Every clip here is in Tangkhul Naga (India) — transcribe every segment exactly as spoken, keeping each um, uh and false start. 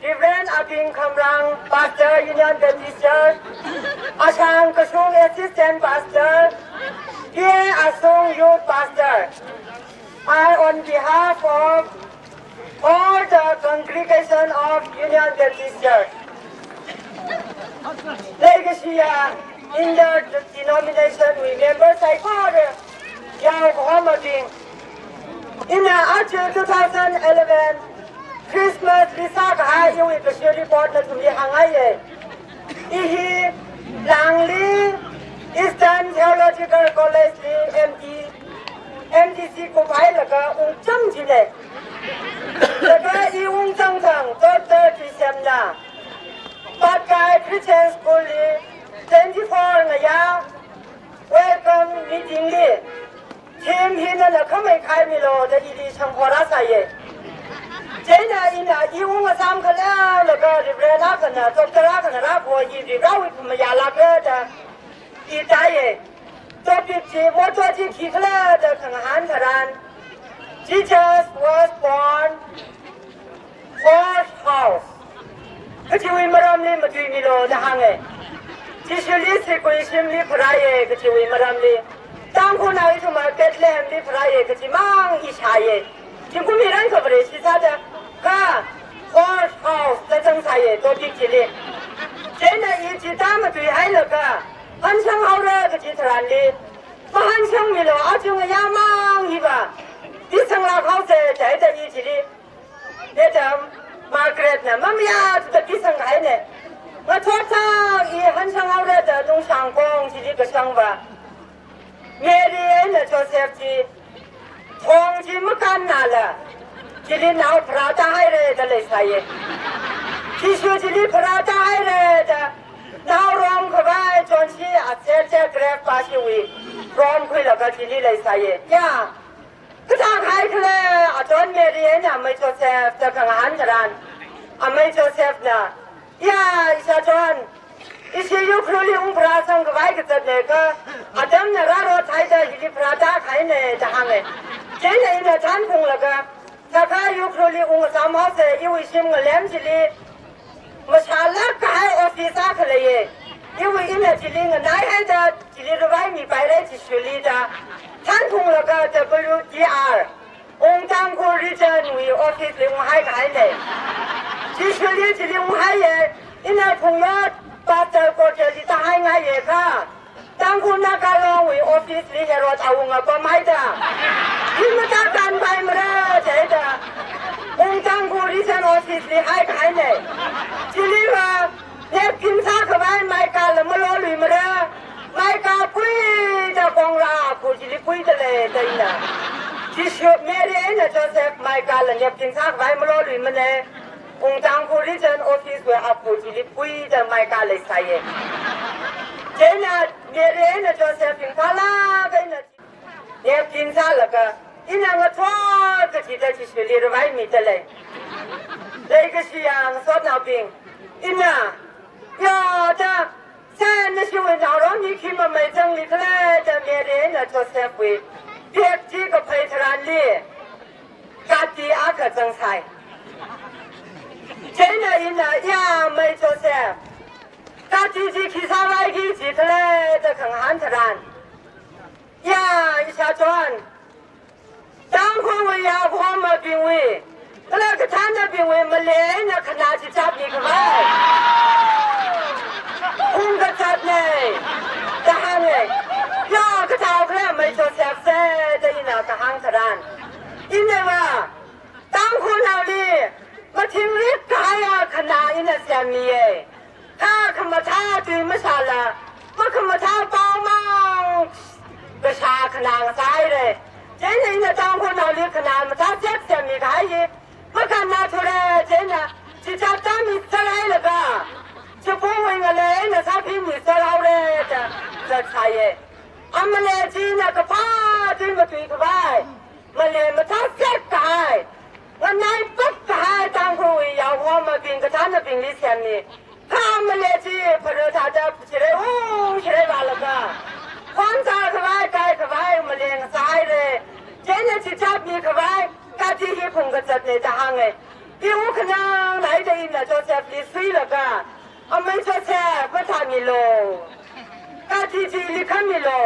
Reverend Abing Khamrang, Pastor, Union Baptist Church, Ashang Kashung, Assistant Pastor, P A Asung, Youth Pastor. I, on behalf of all the congregation of Union Baptist Church, leikashiya interdenomination wui member saikora, yaokahomabing, ina aja two thousand eleven Christmas li sākahai iwui kashiri report nathumli hāngngaiye. I hi Langli Eastern Theological College li M D, M D C kuphailaga ungchang jine. Laga i ungchang thang doctor chi semna Patkai Christian School li twenty-four ngayā welcome meeting li, theme hi nana khamei khaimilu da ili shangkha rāsāye. Chieina ina i ung asam khala laga Reverend akhana, doctor akhana rākhui, i Varewui khamayā lāka da i tāye. Topic chi motto chi khikhala da khangahān tharan, Jesus was born first house. Kachiwui maramli matuimilu da hānge. Jishuli sikui shimli pharāye kachiwui maramli. Tangkhulnao ithumva Bethlehem li pharāye kachimang i shāye. Zingkum hiran kha Vareshi sāda kha first house da zangsāye topic chili. Chieina i chithā matuihailaga hanshang haora kachi tharanli, mahānshangmilu, aja ngayā mang hiva pisanglāk haose da i chili, Madam Margaret na mamayā thuda pisanghaine. Ngathor thang i hanshang haora da Lungshangkong chili kashangva, Mary eina Joseph chi thong chi makānnala, chili nao pharātāhaire da leisāye. Jishu chili pharātāhaire da nao romkhavai chonshi aser chi grave pāshiwui romkhuilaga chili leisāye. Ya, kathākahai khala, achon Mary eina amei Joseph da khangahān tharan, amei Joseph na, ya, ishāchon, ishi Ukhrulli ungpharāsangkhavai kazatne kha, atamna rārothaida hili pharātākahaine da hānge. Chieina ina thanphunglaga, sākha Ukhrulli ung asam haose, iwui shim ngalem chili mashālākkahai office akha leiye. Iwui ina chili nganaihaida chili ravaimipaire Jishuli da thanphunglaga W D R, Ung Tangkhul Region wui office li unghaikahaine. Jishuli chili unghaiye. Ina phunglo Pastor Kocheli tāhaingaiye kha, Tangkhul Naga Long wui office li Herod awunga pamhaida, hi matākanpaimara jida, Ung Tangkhul Region office li haikahaine. Chiliva napkin sākhavai maikala maloluimara, maika puida kongra akhu chili puida lei da ina. Jishu, Mary eina Joseph maikala napkin sākhavai maloluimane. Ung Tangkhul Region office wui akhu chili puida maika leisāye. Chieina Mary eina Joseph Imphallāk eina napkin sālaga, ina ngathor kachida Jishuli ravaimida lei. Leikashiya ngasotnaobing, ina, ya da, sen nashiwui naorom hi khi mamei zangli khala da Mary eina Joseph wui bag chi kaphei tharanli, kati akha zangsai. Chieina ina, ya mei Joseph, kati chi khi sāvaiki ji khala da khangahān tharan, ya ishāchon, Tangkhulwui yaokahomabingwui kala kathānnabingwui malei eina khanā chichatmikhavai phungkazatne da hānge. Ya kathāo khala mei Joseph se da ina kahāng tharan, inava Tangkhulnaoli mathingrik kahaiya khanā ina semmiye. Kha khamathā tui mashāla, makhamathā pao mang kashā khanā ngasāhaire. Chieina ina Tangkhulnaoli khanā mathāzek semmi kahai hi makannāthura, chieina chichat tāmiserhailaga, chipungwui ngalei eina sāphimiserhaore da zatsāye. Amalei china kaphā tui matuikhavai malei mathāzek kahai, nganaipak kahai Tangkhulwui yaokahomabing kathānnabingli semmi. Kha amalei chi pharāthāda chirei ung chirei vālaga, khon sākhavai kaikhavai malei ngasāhaire. Chieina chichatmikhavai kati hi phungkazatne da hānge. I u khanang naida ina Josephli suilaga, amei Joseph mathāmilu. Kati chili khamilu.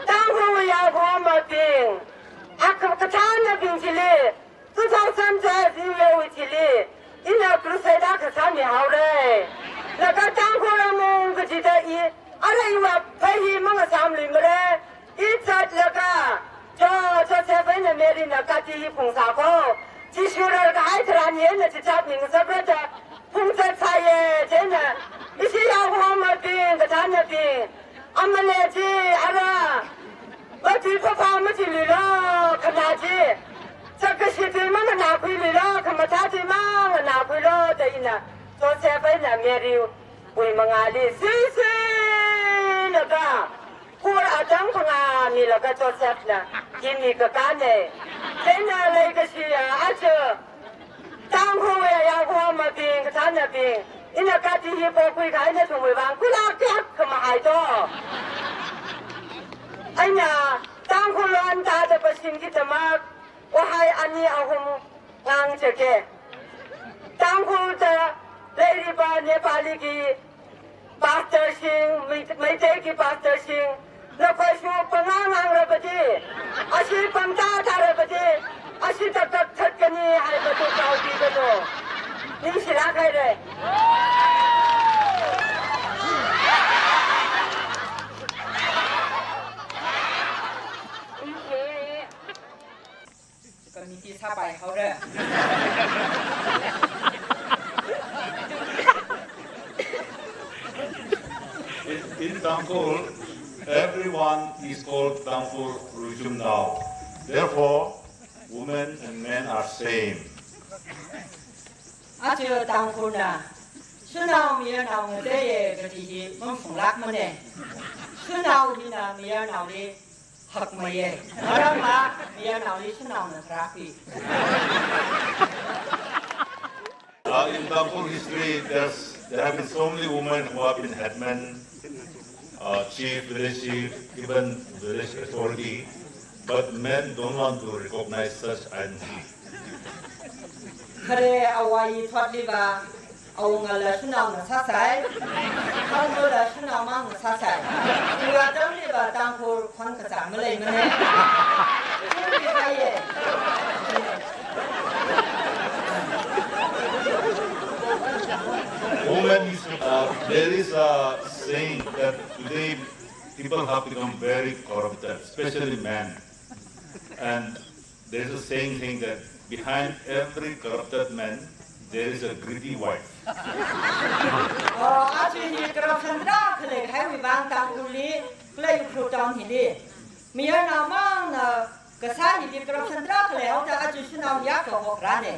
Tangkhul yaohomabing, akha kathānabing chili, two thousand twelve iwui chili, ina crusade akha sāmihaora. Laga Tangkhul ramung kachida i, ara iwui phei hi mangasāmluimara. I zatlaga, Jo, Joseph eina Mary na kati hi phungsā ko. Jishu rarkahai tharan hi eina chichat mingasakra da phungzat sāya, chieina ishi yaohomabing, kathānabing, amale chi, ara, matui phapha machiluilu, khanā chi, chakashi tui manganākhuiluilu, khamathā tui manganākhuilu da ina Joseph eina Mary wui mangāli suisuilaga, khur atam phangā milaga Josephna hi mikakāna. Chieina leikashiya aja Tangkhul yaohomabing, kathānabing, ina kati hi pokhuikahai nathumwui vang kulak kayākha mahai to. Eina Tangkhul lon tāda pashingkidamāk wahai ani ahum ngāngchake. Tangkhulda leiriba Nepaligi pastor sing, Mei-, Meiteigi pastor sing, nakhoishu pangā ngangrabadi, ashi pangtā tārabadi, ashi taktak thatkani haiba tu kaobiganu. Ningshilāk haira. Committee sāpai haora. In, in Tangkhul, everyone is called Tangkhul Ruichumnao. Therefore, women and men are same. Aja Tangkhulna shanao mayarnao ngateiya kaji hi maphunglākmana. Shanao hina mayarnaoli hakmeiya. Maramva mayarnaoli shanaona kharākhui. Uh, in Tangkhul history, there's, there have been so many women who have been headman, uh, chief, village chief, even village authority, but men don't want to recognize such identity. Khare awui thotliva, awungala shanaona sāsai, khangayola shanao mangna sāsai. Chiwui atamliva Tangkhul khon kazang maleimana. Chingri haiya. Women is, uh, there is a saying that today people have become very corrupted, especially men. And there's a saying, saying that behind every corrupted man, there is a greedy wife. Oh, aja hi corruption tarākha leikahaiwui vang Tangkhulli, kala Ukhrul town hili, mayarnao mangna kasā hili corruption tarākha leihaoda aja shanao hi akha hokra ne.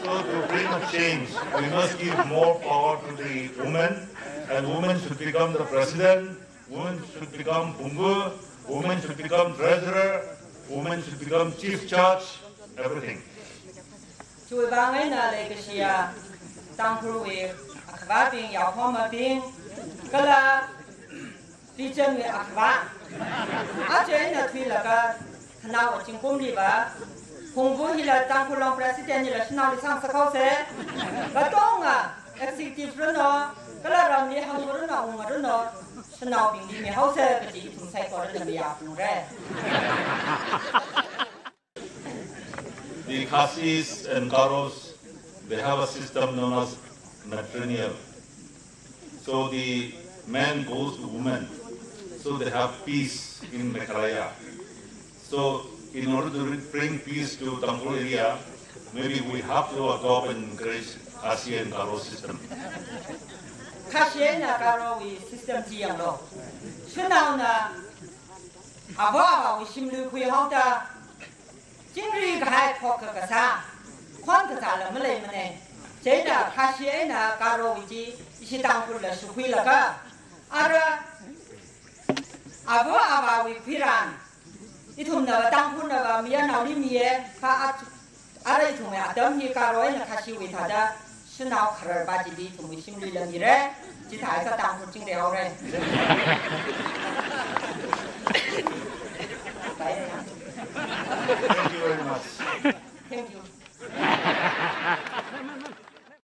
So to bring a change, we must give more power to the women, and women should become the president, women should become phunggu, women should become treasurer, women should become chief judge, everything. Chiwui vang eina leikashiya Tangkhulwui akhavābing, yaohomabing, kala regionwui akhava. Aja eina thuilaga khanao zingkumliva, phunggu hila Tangkhul Long president hila shanaoli sangsakhaosa. Katonga executive ranu, kala ramli hangva ranu, wunga ranu, shanaobingli mihaosa kaji ithum saikorana mayāphalungra. The Khasis and Garos, they have a system known as matrilineal. So the man goes to woman. So they have peace in Meghalaya. So in order to re-, bring peace to Tangkhul area, maybe we have to adopt and encourage Khasi and Garo system. Khasi eina Garowui system chi yanglu. Shanaona ava avāwui shimli khuihaoda, chingri kahai khokkha kasā, khon kazāla maleimana. Chieina Khasi eina Garowui chi ishi Tangkhulla shukhuilaga, ara ava avāwui khuiran, ithumnava Tangkhulnava mayarnaoli miya, kha at-, ara ithumwui atam hi Garo eina Khasiwui thāda Shanao khararpa chili ithumwui shimlui lam hira. Chithākha Tangkhul chingri haora. Bye. Thank you very much. Thank you.